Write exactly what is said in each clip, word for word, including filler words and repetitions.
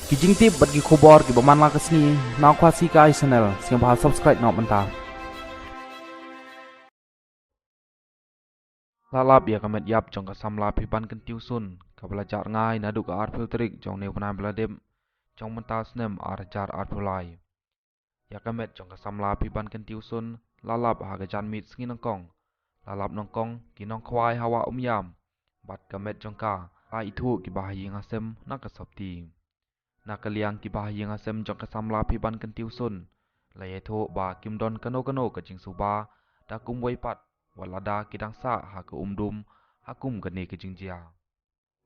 Ki jingtip bad ki khubor kiba man la ka sngi na Khasi Kai Channel, sngewbha subscribe noh mynta. La lap ïa ka met ïap jong ka samla Phiban Kyntiew Sun, kaba la jah rngai naduh ka arphew tarik jong une u bnai ba la dep jong mynta u snem ar hajar arphew lai. Ïa ka met jong ka samla Phiban Kyntiew Sun la lap ha ka janmiet sngi nyngkong. La lap nyngkong ki nongkhwai ha Wah Umiam, bad ka met jong ka la ithuh ki bahaïing hasem na ka sopti. Na ka liang ki bahaïing hasem jong ka samla Phiban Kyntiew Sun la ïathuh ba kim don kano kano ka jingsuba da kumwei pat, wat lada ki dang sah ha ka umdum ha kum kane ka jingjia.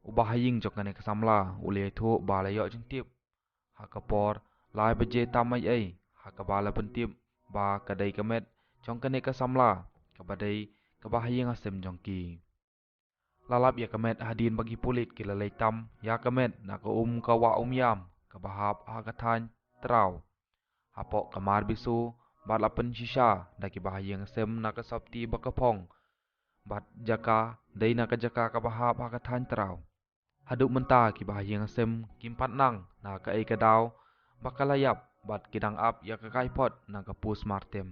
U bahaïing jong kane ka samla u la ïathuh ba la ïoh jingtip ha ka por lai baje tam eiei, ha kaba la pyntip ba ka dei ka met jong kane ka samla, kaba dei ka bahaïing hasem jong ki. La lap ïa ka met hadien ba ki pulit ki la leit tam ïa ka met na ka um ka Wah Umiam, kaba hap ha ka thaiñ Traw, hapoh ka mar bisu, bad la pynshisha da ki bahaïing hasem na ka sopti ba ka phong, bad jaka dei na ka jaka kaba hap ha ka thaiñ Traw. Haduh mynta ki bahaïing hasem kim pat nang na kaei ka daw ba ka la ïap, bad ki dang ap ïa ka kaiphod na ka postmortem.